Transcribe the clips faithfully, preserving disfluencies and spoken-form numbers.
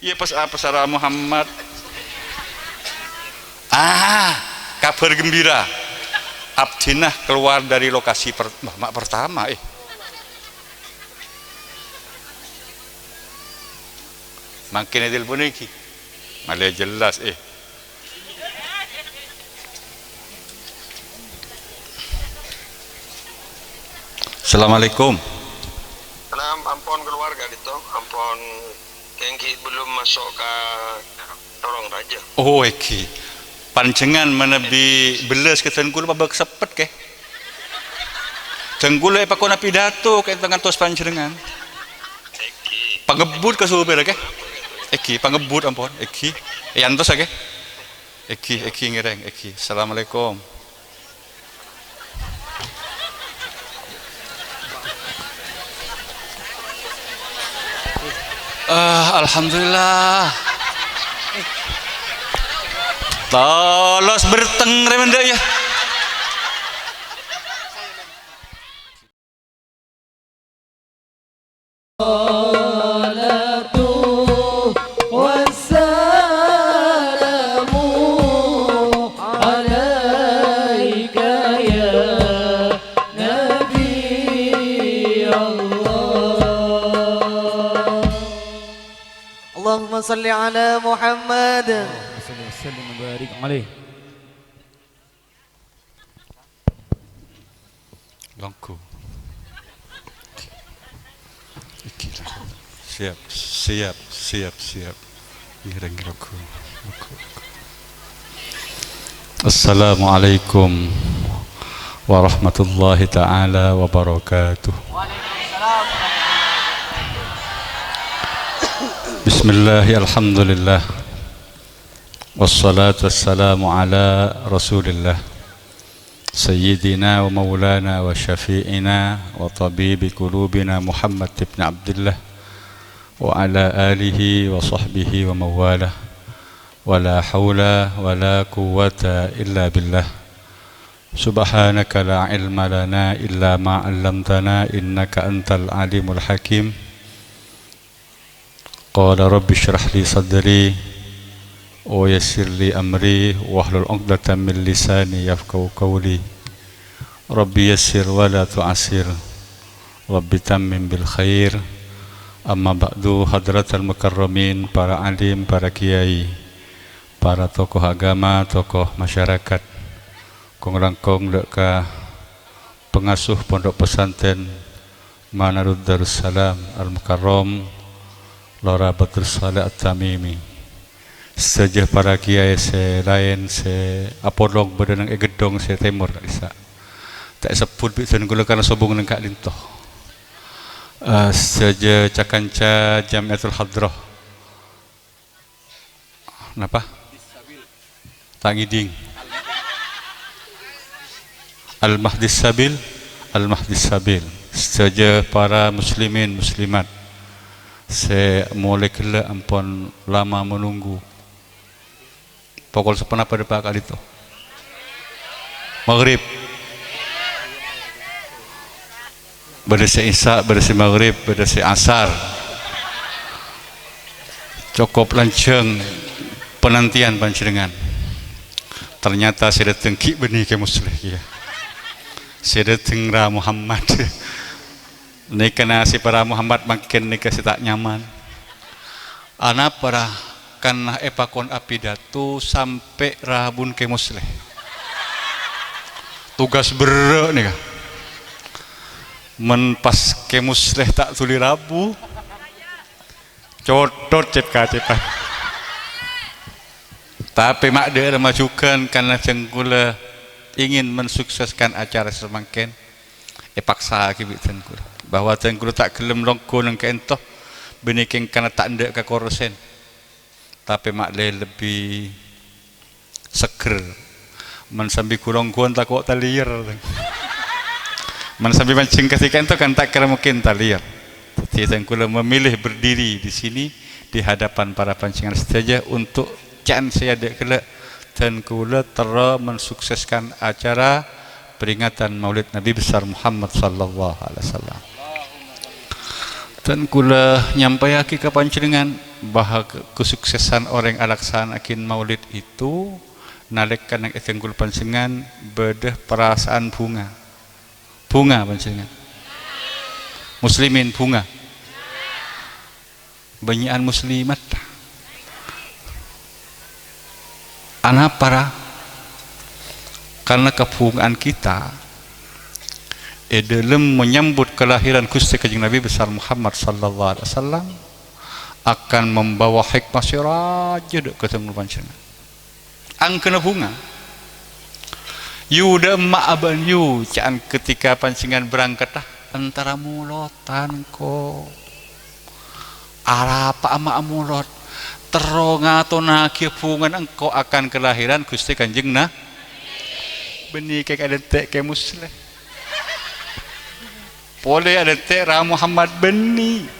Iyâ, pas, apa sara Muhammad? Ah, kabhâr ghembira. Abdhina kalowar dâri lokasi per-, ma-, ma-, pertama, eh. Mangkèn ètelpon èngghi. Malè jelas, eh. Assalamualaikum. Salam, ampon kalowar ka'dinto, ampon èngghi belum maso' ka lorong rajâ. Oh, èngghi. Panjhennengngan manabi bellas ka dân kaulâ pabâk seppet, kè. Dân kaulâ èpakona pidato ka'dinto ngantos panjhennengngan. Èngghi. Pangebbhut ka sopir, kè. Èngghi, pangebbhut ampon, èngghi. Èantos, kè. Èngghi, èngghi ngèrèng, èngghi. Assalamualaikum. Eh, alhamdulillah. Tolos berteng rè mendhâ' iyâ. Salatu wassalamu alaika ya Nabi Allah. Allahumma salli ala Muhammad. Allahumma salli wa sallim wa barik alaih. Longghu. Iki lah. Siap, siap, siap, siap. Ngèrèng longghu. Longghu. Assalamualaikum warahmatullahi taala wabarakatuh. Bismillah, alhamdulillah. Wassalatu wassalamu ala Rasulillah. Sayyidina wa maulana wa syafi'ina wa tabibi qulubina Muhammad ibn Abdillah wa ala alihi wa sahbihi wa mawala. Wa la haula wa la quwwata illa billah. Subhanaka la ilma lana illa ma 'allamtana innaka antal alimul hakim. Qala rabbi shrah li sadri wa yassir li amri wahlul 'uqdatam min lisani yafqahu qawli. Rabbi yassir wa la tu'assir. Rabbi tammim bil khair. Amma ba'du, hadratal mukarramin, para alim, para kiai, para tokoh agama, tokoh masyarakat, kong-langkong dâ' ka pengasuh Pondok Pesantren Manarud Darussalam Al-Mukarram, Lora Badrus Saleh At-Tamimi. Sadhâjâ para kiai sè laèn sè apolong bâdâ neng è gheddhong sè tèmor ka'dissa'. Ta' èsebbhut bi' dân kaulâ karna sobung neng ka'dinto. Eh, sadhâjâ ca-kanca Jamiatul Hadrah. Napa? Ta' ngèdhing. Al-Mahdis Sabil, Al-Mahdis Sabil. Sadhâjâ para muslimin muslimat sè molè ghellâ' ampon lama menunggu. Pokol saponapa dâpa' ka'dinto? Maghrib. Bâdâ sè Isya, bâdâ sè Maghrib, bâdâ sè Asar. Cokop lanjhâng panantian panjhennengngan. Ternyata sè dâteng ghi' bânnè Kè Musleh kèya. Sè dâteng Ra Muhammad. Nèka nasib Ra Muhammad mangkèn nèka sè ta' nyaman. Anapa ra? Karna èpakon apidato sampè' rabuna Kè Musleh. Tugas berrâ' nèka. Mon pas Kè Musleh ta' dhuli rabu, cothot cep-kacepan. Tapè ma' dâ' remma jhughân karna dân kaulâ ingin mensukseskan acara samangkèn. Èpaksa'aghi bi' dân kaulâ, bahwa dân kaulâ ta' ghellem longghu neng ka'dinto, bânnè kèng karna ta' endâ' ka korosen. Tapè ma' lè lebbi seggher. Mon sambi ghu-longghuwân tako' talèyèr. Mon sambi manjheng kadhi ka'dinto kan ta' kèra mungkin talèyèr. Dhâddhi dân kaulâ memilih berdiri di sini di hadapan para panjhennengngan sadhâjâ untuk can sè adâ' ghellâ'. Dân kaulâ terro mensukseskan acara peringatan Maulid Nabi Besar Muhammad sallallahu alaihi wasallam. Dân kaulâ nyampayaghi ka panjhennengngan, bahwa kesuksesan orèng alaksana'aghin maulid itu nalèkana è dhâlem panjhennengngan bâdâ perasaan bhunga. Bhunga panjhennengngan. Muslimin bhunga. Bânnya'an muslimat. Anapa, ra? Karena kebhunga'an kita è dhâlem menyambut kelahiran Ghustè Kanjeng Nabi besar Muhammad sallallahu alaihi wasallam akan membawa hikmah sè rajâ dâ' ka dhâlem panjhennengngan. Angghâna bhunga. Yu dâ' emma' abâ'na yu, ca'na ketika panjhennengngan berangkat, ah, entara molodhân engko'. Arapa emma' molod? Terro ngatonaghi bhungana engko' akan kelahiran Ghustè Kanjeng Na-, bânnè kè-, kè-, adhânte' Kè Musleh. Polè adhânte' Ra Muhammad bânnè.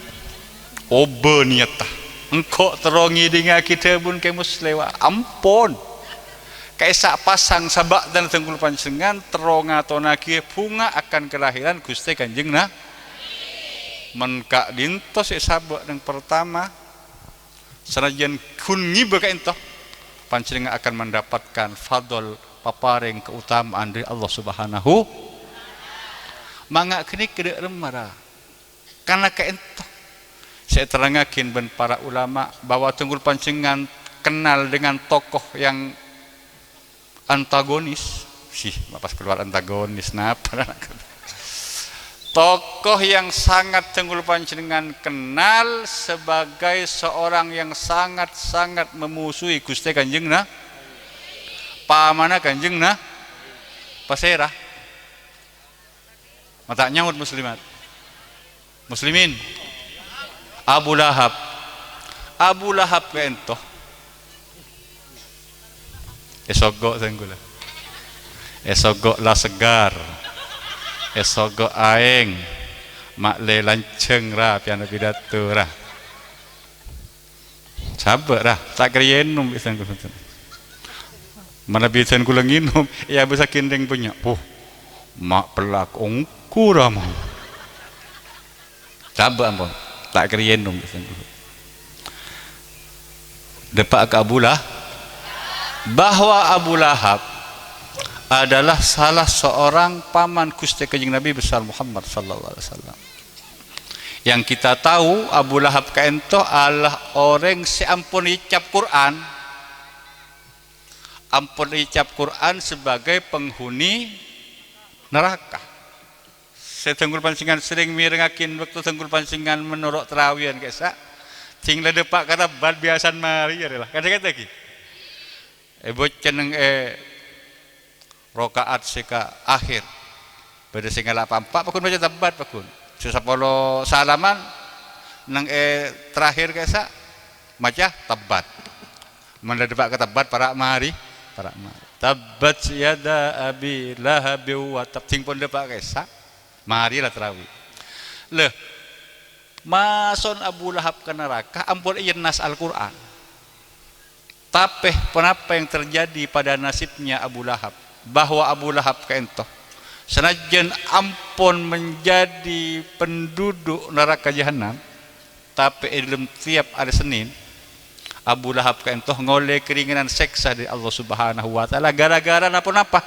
Obâ niyatta. Engko' terro ngèdingaghi dhâbuna Kè Musleh, wa. Ampon. Ka'issa' pasang sabâ' dhân dhâlem panjhennengngan terro ngatonaghi bhunga akan kelahiran Ghustè Kanjeng Na-, mèn ka'dinto sè sabâ' neng pertama, sanajjân ghun ngibâ ka'ènto, panjhennengngan akan mendapatkan fadl paparèng keutamaan dâri Allah Subhanahu. Manga' ghânèka dâ' remma, ra? Kana ka'ènto sè èterrangngaghi bân para ulama bahwa dhâlem panjhennengngan kenal dengan tokoh yang antagonis. Sih, ma' pas keluar antagonis, napa? Tokoh yang sangat dhâlem panjhennengngan kenal sebagai seorang yang sangat-sangat memusuhi Ghustè Kanjeng Na-, pamana Kanjeng Na-, pasèra? Ma' ta' nyaot muslimat. Muslimin. Abu Lahab. Abu Lahab ka'ènto. Èsogo' sèngghulâ. Èsogo' la segar. Èsogo' aèng. Ma' lè lanjhâng ra, pèyana pidato ra. Sabâ' ra, ta' kèra ènom bi' dhân kaulâ. Manabi dhân kaulâ ngènom, èabâssaghi ghândhâng bânnya'. Puh, ma' pellak ongghu ra, mon. Sabâ' ampon, ta' kèra ènom bi' dhân kaulâ. Dâpa' ka Abu Lah-, bahwa Abu Lahab adalah salah seorang paman Ghustè Kanjeng Nabi besar Muhammad sallallahu alaihi wasallam. Yang kita tahu, Abu Lahab ka'ènto adalah orèng sè ampon ècap Qur'an. Ampon ècap Qur'an sebagai penghuni neraka. Sè dhân kaulâ panjhennengngan serrèng mèrengngaghi bâkto dhân kaulâ panjhennengngan menoro' tarawiyân ka'issa', sèng la dâpa' ka Tabbat biyasana marè, arèya la. Kadhâng-kadhâng ghi. È bâcca neng è raka'at sè ka akhèr. Bâdâ sè ngala' pa-, empa' pagghun maca Tabbat pagghun. Sè sapolo salaman neng è terakhir ka'issa' maca Tabbat. Mon la dâpa' ka Tabbat para' marè, para' marè. Tabbat yada Abi Lahabin wa tab. Sèng pon dâpa' ka'issa', marè la tarawih. Lè, mason Abu Lahab ka naraka ampon èyèn nas Al-Qur'an. Tapè ponapa yang terjadi pada nasibnya Abu Lahab? Bahwa Abu Lahab ka'ènto, sanajjân ampon menjadi penduduk neraka Jahannam, tapè è dâlem tiap arè Sennèn, Abu Lahab ka'ènto ngolè karènganan sèksa dâri Allah Subhanahu wa Ta'ala gara-gara napa-napa?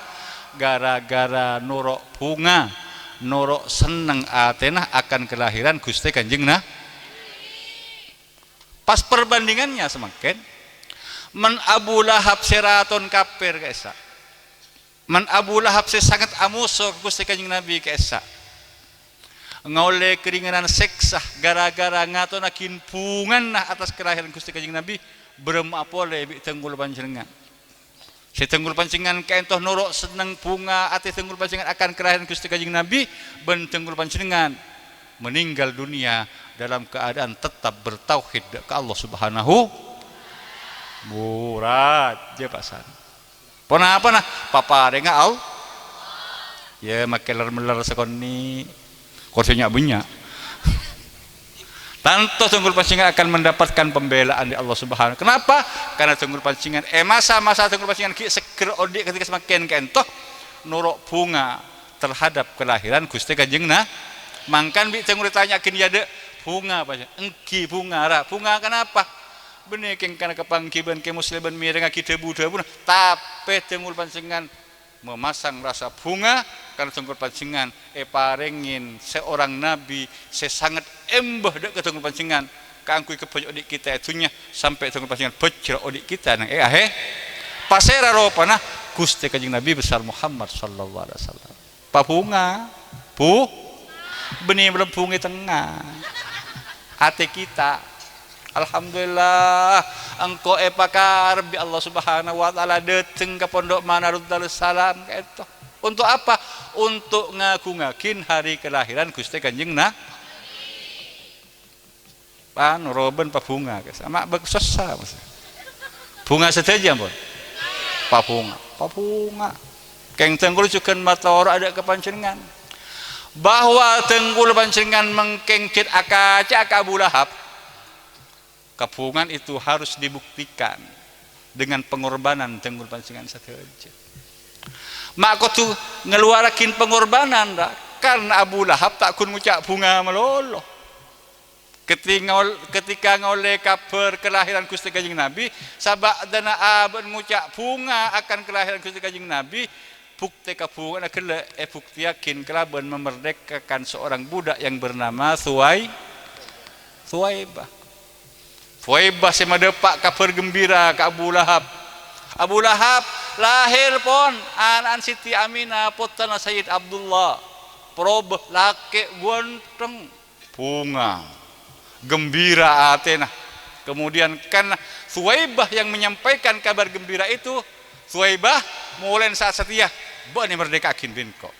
Gara-gara noro' bhunga, noro' senneng atèna akan kelahiran Ghustè Kanjeng Na-, Pas perbandingannya samangkèn, mon Abu Lahab sè raton kafir ka'issa', mon Abu Lahab sè sanget amoso ka Ghustè Kanjeng Nabi ka'issa', ngaollè karènganan sèksa gara-gara ngatonaghi bhungana attas kalaèran Ghustè Kanjeng Nabi, bârâmma'a polè bi' dhâng kaulâ panjhennengngan. Sè dhâng kaulâ panjhennengngan ka'ènto noro' senneng bhunga atè dhâng kaulâ panjhennengngan akan kalaèran Ghustè Kanjeng Nabi, bân dhâng kaulâ panjhennengngan meninggal dunia dalam keadaan tetap bertauhid ka Allah Subhanahu. Murad, jâ' pasan. Ponapa, na? Paparèngnga Allah. Yâ, makè ler-meller sakonè'. Kor sè nya'-bânnya'. Tanto dhâng kaulâ panjhennengngan akan mendapatkan pembelaan dâri Allah Subhanahu. Kenapa? Karena dhâng kaulâ panjhennengngan, è masa-masa dhâng kaulâ panjhennengngan ghi' seggher odi' ketika samangkèn ka'ènto noro' bhunga terhadap kelahiran Ghustè Kanjeng Na-, mangkana bi' dhâng kaulâ ètanya'aghin, yâ, dâ', bhunga apa? Èngghi bhunga, ra. Bhunga kenapa? Bânnè kèng kana kapangghi bân Kè Muslim bân mèrengngaghi dhâbu-dhâbuna, tapè dhângghul panjhennengngan mamasang rasa bhunga, karna dhângghul panjhennengngan èparèngè seorang nabi sè sanget èmbâ dhâ' ka dhângghul panjhennengngan kaangghuy kabhâjâ odi' kita è dhunnya, sampè' dhângghul panjhennengngan bhâjhrâ odi' kita neng è ahè-, pasèra ropana Ghustè Kanjeng Nabi besar Muhammad sallallahu alaihi wasallam. Pabhunga, bu, bânnè malem bhungè tengnga. Atè kita. Alhamdulillah, engko' èpakarep bi' Allah Subhanahu wa Ta'ala dâteng ka Pondok Manarud Darussalam ka'dinto. Untuk apa? Untuk ngagungngaghi hari kelahiran Ghustè Kanjeng Na-, Anu, robân pabhunga, guys. Ama' bâk-, sossa, Mas. Bhunga sadhâjâ, ampon. Pabhunga, pabhunga. Kèng dhângghul jhughân matoro' adâ' ka panjhennengngan. Bahwa dhângghul panjhennengngan mangkèng jhât akaca'a ka Abu Lahab. Kabhungan itu harus dibuktikan dengan pengorbanan dhângghul panjhennengngan sadhâjâ. Ma' kodhu ngaluwarraghi pengorbanan, ra, karna Abu Lahab ta' ghun ngoca' bhunga malolo. Ketika ngol-, ketika ngaollè kabhâr kalahiran Ghustè Kanjeng Nabi, sabâdâna abâ'na ngoca' bhunga akan kalahiran Ghustè Kanjeng Nabi, buktè kabhungana ghellâ' èbuktèyaghi kalabân memerdekakan seorang budak yang bernama Suwai-, Suwaibah. Suwaibah sè madâpa' kabhâr ghembira ka Abu Lahab. "Abu Lahab, lahir, pon, ana'na Siti Aminah, pottrana Sayyid Abdullah. Parobâ, lakè' ghântheng." Bhunga, ghembira atèna. Kemudian karena Suwaibah yang menyampaikan kabar gembira itu, Suwaibah, molaè sa'at satèya, bâ'na èmerdèka'aghi bi' engko'.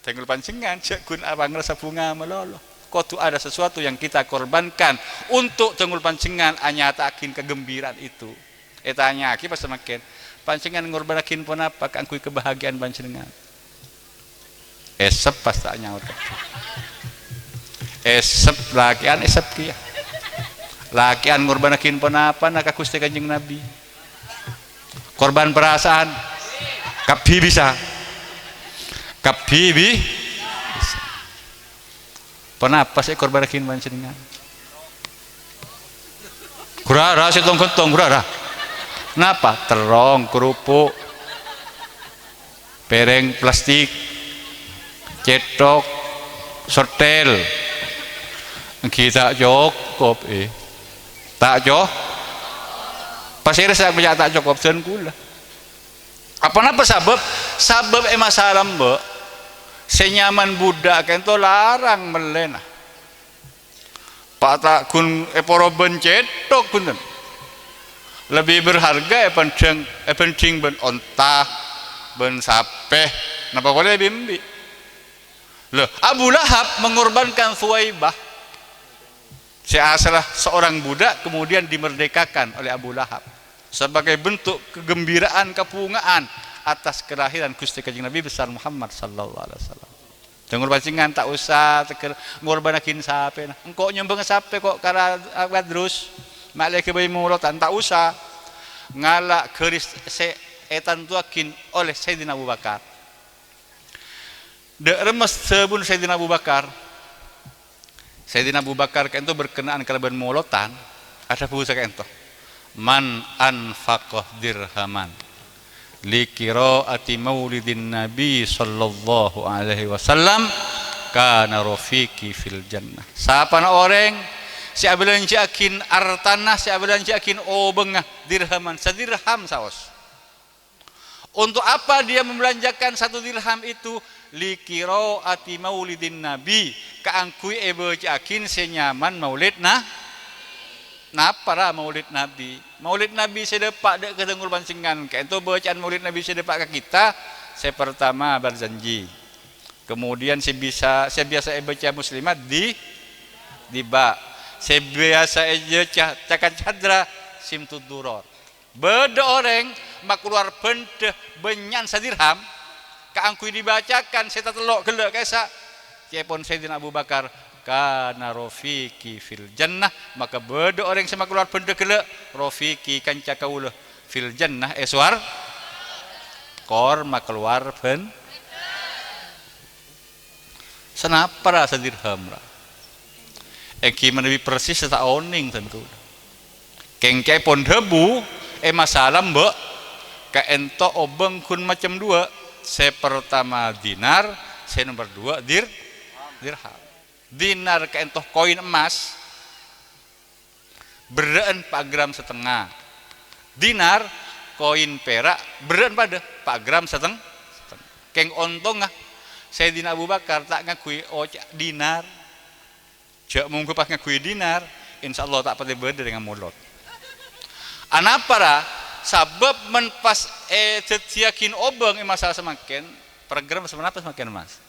Dhângghul panjhennengngan jhâ' ghun apangrasa bhunga malolo. Kodhu ada sesuatu yang kita korbankan untuk dhângghul panjhennengngan anyata'aghi kaghembiraan itu. Ètanya'aghi pas samangkèn, "Panjhennengngan ngorbânnaghi ponapa kaangghuy kabahagiaan panjhennengngan?" Èsep pas ta' nyaot. Èsep, lakè'an èsep kèya. Lakè'an ngorbânnaghi ponapana ka Ghustè Kanjeng Nabi. Korban perasaan. Kabbhi bisa. Kabbhi bi-, bisa. Ponapa sè èkorbânnaghi panjhennengngan? Ghurara sè tong-ghântong, ghurara. Napa? Terrong, kerupuk, pèrèng plastik, cèthok, sotèl. Èngghi ta' cokop, eh. Ta' co-, pasèra sè ngoca' ta' cokop, dân kaulâ. Aponapa sabâb? Sabâb è masa lambâ', sè nyamana budak ka'dinto larang mellèna. Pa' ta' ghun èporo bân cèthok, bhunten. Lebbi berharga èbhândhâng-, èbhândhing bân onta, bân sapè, napa polè bi'-embi'. Lho, Abu Lahab mengorbankan Suwaibah, sè asalla seorang budak, kemudian dimerdekakan oleh Abu Lahab sebagai bentuk kegembiraan, kabhungaan atas kelahiran Ghustè Kanjeng Nabi besar Muhammad sallallahu alaihi wasallam. Dhângghul panjhennengngan ta' osa tegghâl ngorbânnaghi sapèna. Engko' nyombhâng sapè ko' ka ra-, Wadrus, ma' lè ghâbây molodhân, ta' osa. Ngala' ghâris sè ètantowaghi oleh Sayyidina Abu Bakar. Dâ' remma dhâbuna Sayyidina Abu Bakar. Sayyidina Abu Bakar ka'dinto berkenaan kalabân molodhân, adhâbu saka'dinto, "Man anfaqa dirhaman li qiraati maulidin Nabi sallallahu alaihi wasallam, kana rafiqi fil jannah." Sapana orèng sè abâlânjhâ'aghi artana, sè abâlânjhâ'aghi obângnga dirhaman, sadirham saos. Untuk apa dia membelanjakan satu dirham itu? Li qiraati maulidin Nabi, kaangghuy èbâca'aghi sè nyamana maulid na-, napa ra maulid Nabi? Maulid Nabi sè dâpa' dâ' ka dhângghul panjhennengngan, ka'dinto bâca'an maulid Nabi sè dâpa' ka kita, sè partama Barzanji. Kemudian sè bisa, sè biyasa èbâca Muslimat di, diba'. Sè biyasa èbâca Cakan Cadra, Simtud Duror. Bâdâ orèng makalowar bhândhâ bânnya'an sadirham kaangghuy dibacakan sè tatello' ghellâ' ka'issa'. Ca'èpon Sayyidina Abu Bakar, "Kana rafiqi fil jannah," maka bâdâ orèng sè makalowar bhândhâ ghellâ', "Rafiqi, kanca kaulâ, fil jannah, è sowar-, kor makalowar bhân-." Sanapa ra sadirham ra? Èngghi manabi persis sè ta' onèng, tan kaulâ. Kèng ca'èpon dhâbu, è masa lambâ', kaènto obâng ghun macem duwâ', sè partama dinar, sè nomer duwâ' dir-, dirham. Dinar kaènto koin emmas, berrâ'ân pa' gram satengnga. Dinar, koin pèra', berrâ'ân padâ, pa' gram sateng-, satengnga. Kèng ontongnga, Sayyidina Abu Bakar ta' ngangghuy oca' dinar. Jhâ' mongghu pas ngangghuy dinar, insyaallah ta' patè bâdâ rèng amolot. Anapa, ra? Sabâb mon pas èdhâddhiyâghin obâng è masa samangkèn, pa' gram saponapa samangkèn, Mas?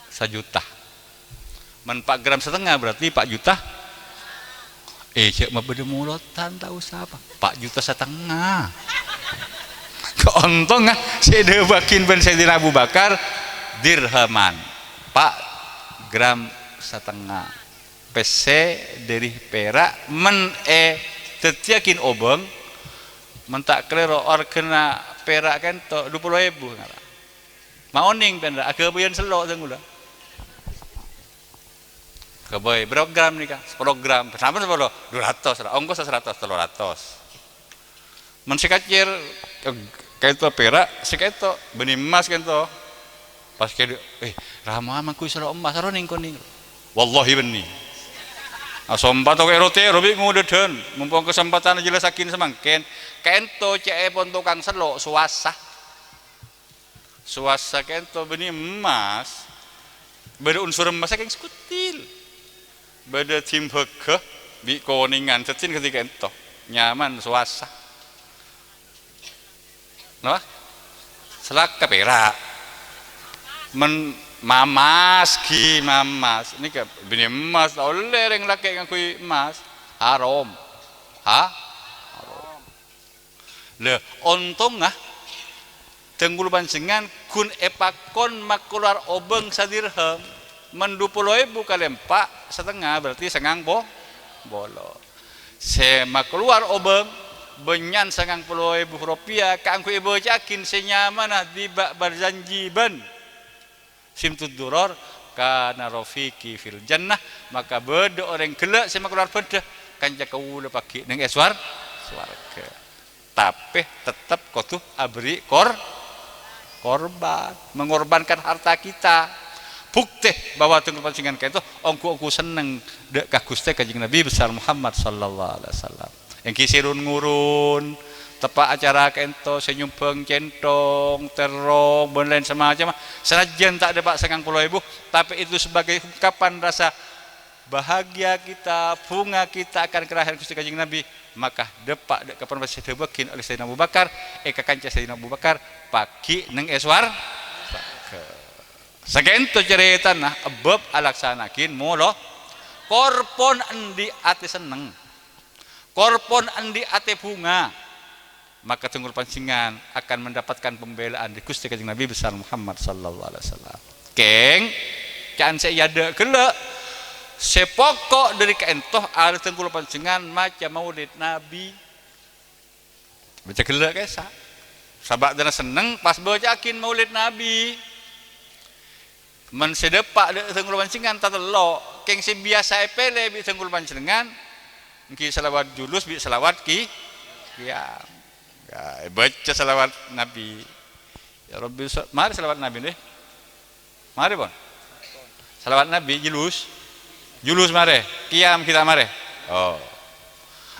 Sajuta. Mon pa' gram satengnga berarti pa' juta. Eh, jhâ' mabâdâ molotan, ta' osa apa. Pa' juta satengnga. Kaontongnga sè èdhâbuwâghin bân Sayyidina Abu Bakar, dirhaman. Pa' gram satengnga. Pèssè dâri pèra' mon èdhâddhiyâghin obâng, mon ta' kalèro arghâna pèra' kaènto du polo èbu ngara. Ma' onèng pènra, aghâbâyân sello' dhâng kaulâ. Ghâbây, bârâmpa gram nèka? Sapolo gram. Sampèyan sapolo? Du ratos, ra. Ongkossa saratos, tello ratos. Mon sè kacèr, eh, kaènto pèra', sè kaènto bânnè emmas kaènto. Pas kèdhi', "Eh, Rama mangkui sello' emmas, aro nèng konèng." "Wallahi bânnè." Asompa to kèro-tèro bi' ngodâdhân, mompong kasempadhân ajhellassaghin samangkèn. Kaènto ca'èpon tokang sello', sowasa. Sowasa kaènto bânnè emmas, bâdâ unsur emmas kèng sakuttil. Bâdâ dimbhâghâ bi' konèngan, dhâddhi kadhi kaènto. Nyaman sowasa. Napa? Salaka pèra'. Mon mamas, ghi mamas. Nèka bânnè emmas, ta' ollè rèng lakè' ngangghuy emmas. Haram. Ha? Haram. Lha, ontongnga, dhâng kaulâ panjhennengngan ghun èpakon makalowar obâng sadirham, mon du polo èbu kalè empa' satengnga, berarti sangang po-, polo. Sè makalowar obâng bânnya'an sangang polo èbu ropèya kaangghuy èbâca'aghin sè nyamana Diba' Barzanji bân Simtud Duror, "Kana rafiqi fil jannah," maka bâdâ orèng ghellâ' sè makalowar bâdâ, kanca kaulâ paghi' nèng è sowar-, sowarghâ. Tapè tettep kodhu aberri' kor-, korban, mengorbankan harta kita. Bhuktè bahwa dhâng kaulâ panjhennengngan kaènto ongghu-ongghu senneng dâ' ka Ghustè Kanjeng Nabi besar Muhammad sallallahu alaihi wasallam. Èngghi sè run-ngurun, teppa' acara kaènto, sè nyombhâng cènthong, terrong, bân laèn samacemma. Sanajjân ta' dâpa' sangang polo èbu, tapè itu sebagai ungkapan rasa bahagia kita, bhunga kita akan kelahiran Ghustè Kanjeng Nabi, maka dâpa' dâ' ka ponapa sè èdhâbuwâghin olè Sayyidina Abu Bakar, èkakanca Sayyidina Abu Bakar, paghi' nèng è sowar-, sowarghâ. Sakaènto carètana, bab alaksana'aghin molo, korpon andi' atè senneng. Korpon andi' atè bhunga, maka dhâng kaulâ panjhennengngan akan mendapatkan pembelaan dâri Ghustè Kanjeng Nabi besar Muhammad sallallahu alaihi wasallam. Kèng, ca'na sè èyadâ' ghellâ', sè poko' dâri kaènto arè dhâng kaulâ panjhennengngan maca Maulid Nabi. Maca ghellâ' kèsa. Sabâ' dhâna senneng pas bâca'aghin Maulid Nabi. Mon sè dâpa' dâ' dhâng kaulâ panjhennengngan tatello', kèng sè biyasa èpèlè bi' dhâng kaulâ panjhennengngan, èngghi shalawat julus bi' shalawat ki-, qiyam. Ya, èbâca shalawat Nabi. Ya Rabbi, sa-, marè shalawat Nabi, deh. Marè, pon. Shalawat Nabi, julus. Julus marè. Qiyam kita marè. Oh.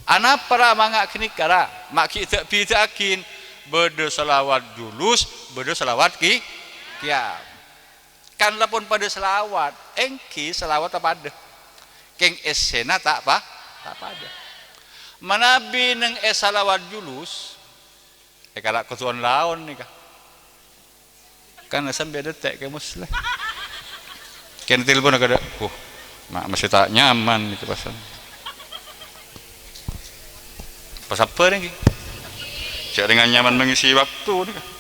Anapa ra manga' ghânèka ra? Ma' ghi' dâ'-bidâ'âghin. Bâdâ shalawat julus, bâdâ shalawat ki-, qiyam. Kan la pon padâ shalawat, èngghi shalawatta padâ. Kèng èssèna ta' pa-, ta' padâ. Manabi nèng è shalawat julus, è kala' kodhu on-laon nèka. Kan sampè' dâtè' kè Musleh. Kèng telpon kadâ', "Huh, ma-, masih ta' nyaman itu pasan." Pasabbhâr èngghi. Jhâ' dengan nyaman mengisi waktu nèka.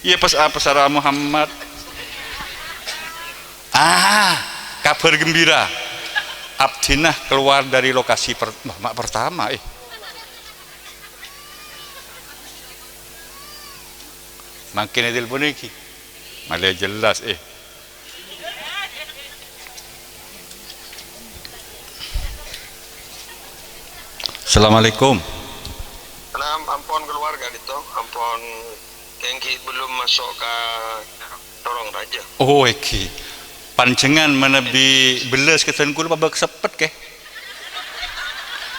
Iyâ, pas apa sara Muhammad? Ah, kabar gembira. Abdhina keluar dari lokasi per-, ma-, ma-, pertama, eh. Mangkèn ètelpon èngghi. Malè jelas, eh. Assalamualaikum. Salam, ampon kalowar ka'dinto, ampon èngghi bellum maso' ka lorong rajâ. Oh, èngghi. Panjhennengngan manabi bellas ka dân kaulâ pabâk seppet, kè.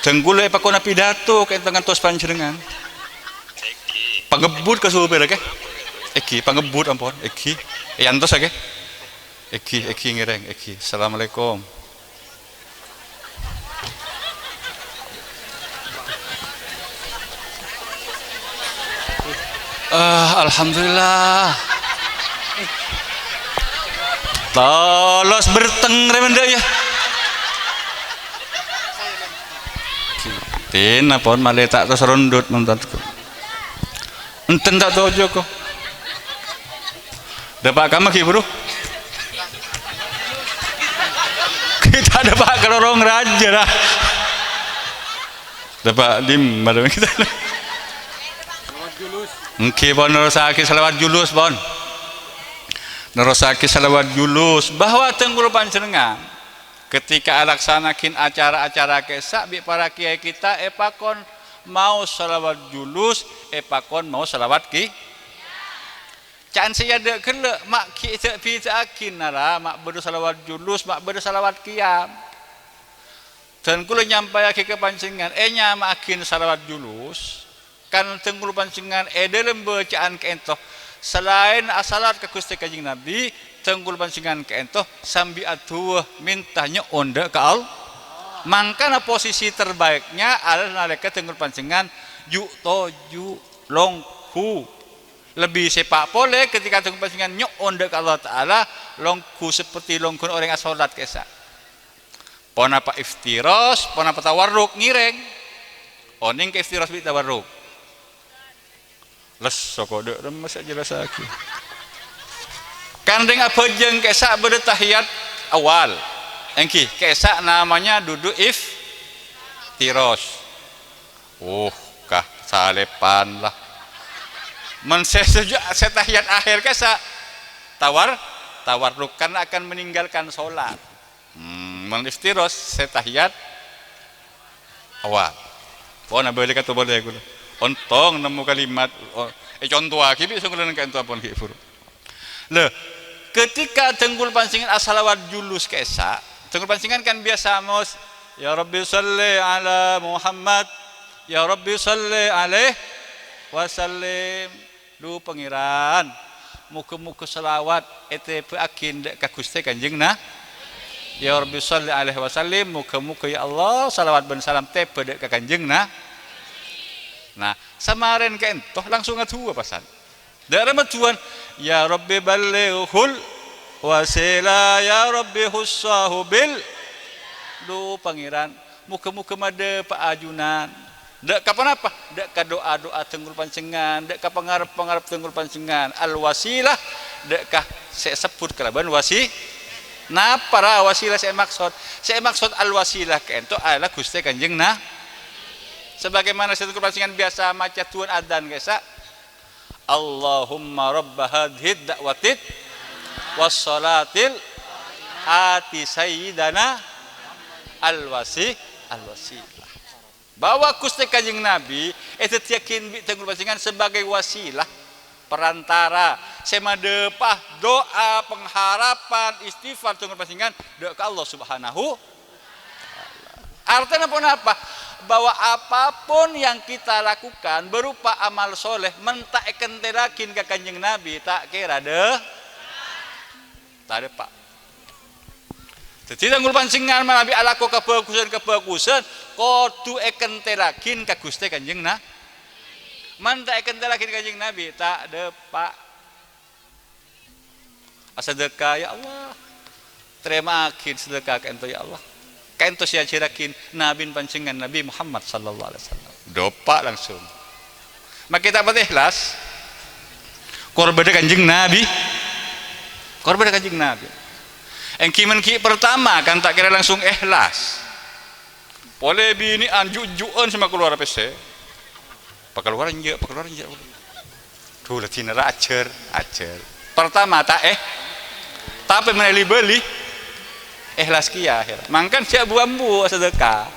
Dân kaulâ èpakona pidato ka'dinto ngantos panjhennengngan. Èngghi. Pangebbhut ka sopèrra, kè. Èngghi, pangebbhut ampon, èngghi. Èyantos, kè. Èngghi, èngghi ngèrèng, èngghi. Assalamualaikum. Ah, alhamdulillah. Tolos berteng rè mendha' ya. Tin, ampon malè ta' tos rondut nonton. Enten ta' tojo ko. Dâpa' kamma ghi', Bro? Kita dâpa' ka lorong rajâ, ra. Dâpa' dimma dâ' kita? Èngghi, pon, nerrossaghi salawat julus, pon. Nerrossaghi salawat julus, bahwa dân kaulâ panjhennengngan ketika alaksana'aghin acara-acara kèsa' bi' para kèyaè kita èpakon maos salawat julus, èpakon maos salawat ki-, Ca'na sè èadâ' ghellâ', ma' ghi' èdâ'-bidâ'âghi, nara, ma' bâdâ salawat julus, ma' bâdâ salawat qiyam. Dân kaulâ nyampayaghi ka panjhennengngan, ènyama'aghin salawat julus, kan dân kaulâ panjhennengngan è dâlem bâcaan ka'dinto, salaèn asalawat ka Ghustè Kanjeng Nabi, dân kaulâ panjhennengngan ka'dinto sambi adu'a mènta nyo'on dâ' ka Allah. Mangkana posisi terbaiknya adalah nalèka dân kaulâ panjhennengngan ju' toju', longghu. Lebbi sèpa' polè ketika dân kaulâ panjhennengngan nyo'on dâ' ka Allah Ta'ala, longghu seperti longghuna orèng asolat ka'issa'. Ponapa iftiros, ponapa tawarruk ngèrèng. Onèng ka iftiros bi' tawarruk. Lesso kodhu remma sè ajelassaghi. Kan rèng abhâjâng ka'issa' bâdâ tahiyat awal. Èngghi, ka'issa' namanya dudu iftiros. Uh, ka salèpan la. Mon sè sujud, sè tahiyat akhir ka'issa' tawar-, tawarruk karena akan meninggalkan sholat. Hmm, mon iftiros sè tahiyat awal. Pon abâli ka to polè kaulâ. Ontong nemmo kalimat, oh, ècontowaghi bi' songghulana ka'dinto pon ghi' buru. Lho, ketika dân kaulâ panjhennengngan asalawat julus ka'issa', dân kaulâ panjhennengngan kan biyasa maos, "Ya Rabbi shalli ala Muhammad, ya Rabbi shalli alaihi wasallim." Dhu Pangèran, moghâ-moghâ salawat ètèbâ'âghin dâ' ka Ghustè Kanjeng Na-, Ya Rabbi shalli alaihi wasallim, moghâ-moghâ, ya Allah, salawat bân salam tèbâ dâ' ka Kanjeng Na-, Nah, samarèn ka'dinto langsung adu'a pasan. Dâ' remma du'ana, "Ya Rabbi ballighul wasilah, ya Rabbi khussahu bil." Dhu Pangèran, moghâ-moghâ madhâpa'a ajunan. Dâ' ka ponapa? Dâ' ka du'a-du'a dân kaulâ panjhennengngan, dâ' ka pangarep-pangarep dân kaulâ panjhennengngan. Al-wasilah, dâ' ka sè èsebbhut kalabân wasi-, napa ra wasilah sè èmaksod? Sè èmaksod al-wasilah ka'dinto adalah Ghustè Kanjeng Na-, Sebagaimana sè kaulâ panjhennengngan biyasa maca du'âna adzan ka'issa', "Allahumma rabba hadzihid da'watit wassalatil ati sayyidana al-wasi-, al-wasilah." Bahwa Ghustè Kanjeng Nabi èdhâddhiyâghin bi' dân kaulâ panjhennengngan sebagai wasilah, perantara, sè madhâpa'a du'a, pengharapan, istighfar dân kaulâ panjhennengngan dâ' ka Allah Subhanahu Artèna ponapa? Bahwa apapun yang kita lakukan berupa amal soleh, mon ta' èkentèlaghin ka Kanjeng Nabi, ta' kèra dâ-, ta' dâpa'. Dhâddhi, dân kaulâ panjhennengngan manabi alako kabhâghusân-kabhâghusân, kodhu èkentèlaghin ka Ghustè Kanjeng Na-, mon ta' èkentèlaghin Kanjeng Nabi, ta' dâpa'. Asadhâka, "Ya Allah, tarèma'aghin sadhâka ka'dinto, ya Allah. Ka'dinto sè èajhârraghin Nabina panjhennengngan, Nabi Muhammad sallallahu alaihi wasallam." Dâpa' langsung. Makè ta' patè ikhlas. Korbhâna Kanjeng Nabi. Korbhâna Kanjeng Nabi. Èngghi mon ghi' partama kan ta' kèra langsung ikhlas. Polè binè'an ju'-ju'an sè makalowar pèssè. Pakalowar enjâ', pakalowar enjâ'. Dhu, la dinara ajhâr, ajhâr. Partama ta' è, tapè mon èli-bâli, ikhlas kèya akhèr. Mangkana jhâ' bu-ambu sadhâka.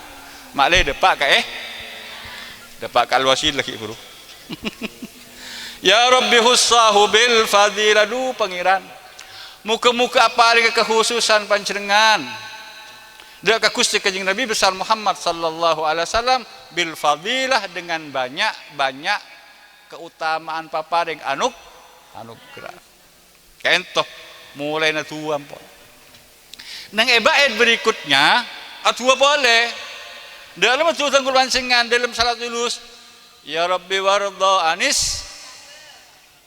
Ma'lè dâpa' ka è, Dâpa' ka al-wasilah ghi' buru. Ya Rabbi khussahu bil fadilah, dhu Pangèran. Moghâ-moghâ aparènga kahususan Panjhennengngan dâ' ka Ghustè Kanjeng Nabi besar Muhammad sallallahu alaihi wasallam bil fadilah, dengan banyak-banyak keutamaan paparèng anug-, anugerah. Ka'ènto, molaèna du'a ampon. Neng è bait berikutnya, adu'a polè. Dâlem adu'a dhâlem Panjhennengngan, dâlem salat tulus. "Ya Rabbi warda anis."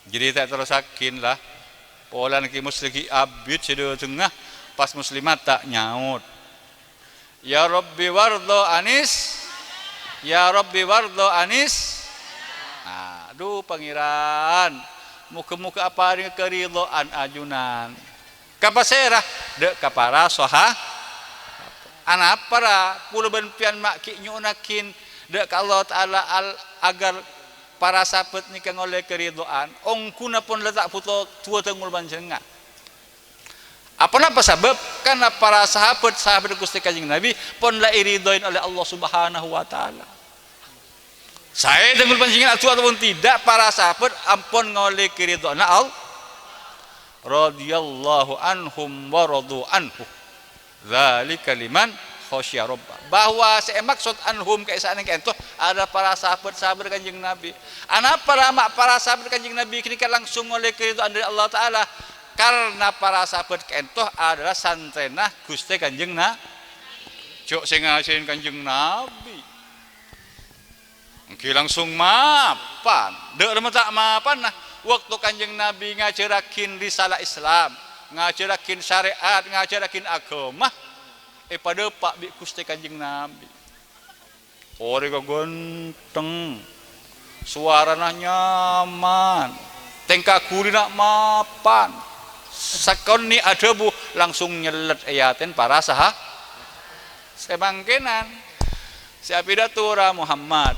Jadi ta' terrossaghin la. Polana Ki Muslim ghi' abit sè dâtengnga, pas Muslimat ta' nyaot. "Ya Rabbi warda anis. Ya Rabbi warda anis." Nah, dhu Pangèran, moghâ-moghâ aparènga karidho'an ajunan. Ka pasèra? Dâ' ka para soha-, anapa ra kaulâ bân pèyan ma' ghi' nyo'onnaghin dâ' ka Allah Ta'ala al-, agar para sahabat nèka ngolè karidho'an? Ongghuna pon la ta' bhuto du'a dhâlem Panjhennengngan. Aponapa sabâb? Karna para sahabat, sahabat Ghustè Kanjeng Nabi pon la èridhoè olè Allah Subhanahu wa Ta'ala. Saè dhâlem Panjhennengngan adu'a ataupun tidak, para sahabat ampon ngolè karidho'anna Allah. Radhiyallahu anhum wa radu anhu. Dzalika liman khasyiya rabbah. Bahwa sè èmaksod anhum ka'issa' neng ka'ènto adalah para sahabat-sahabat Kanjeng Nabi. Anapa ra ma' para sahabat Kanjeng Nabi ghânèka langsung ngolè karidho'an dâri Allah Ta'ala? Karna para sahabat ka'ènto adalah santrèna Ghustè Kanjeng Na-, jhâ' sè ngajhârin Kanjeng Nabi. Èngghi langsung mapan. Dâ' remma ta' mapanna. Waktu Kanjeng Nabi ngajhârraghin risalah Islam, ngajhârraghin syarè'at, ngajhârraghin aghâma, èpadâpa' bi' Ghustè Kanjeng Nabi. Orèngnga ghântheng, sowarana nyaman, tèngka ghulina mapan. Sakonè' adhâbu langsung nyellet è atèn para saha-, sè mangkènan. Sè apidato ra Muhammad.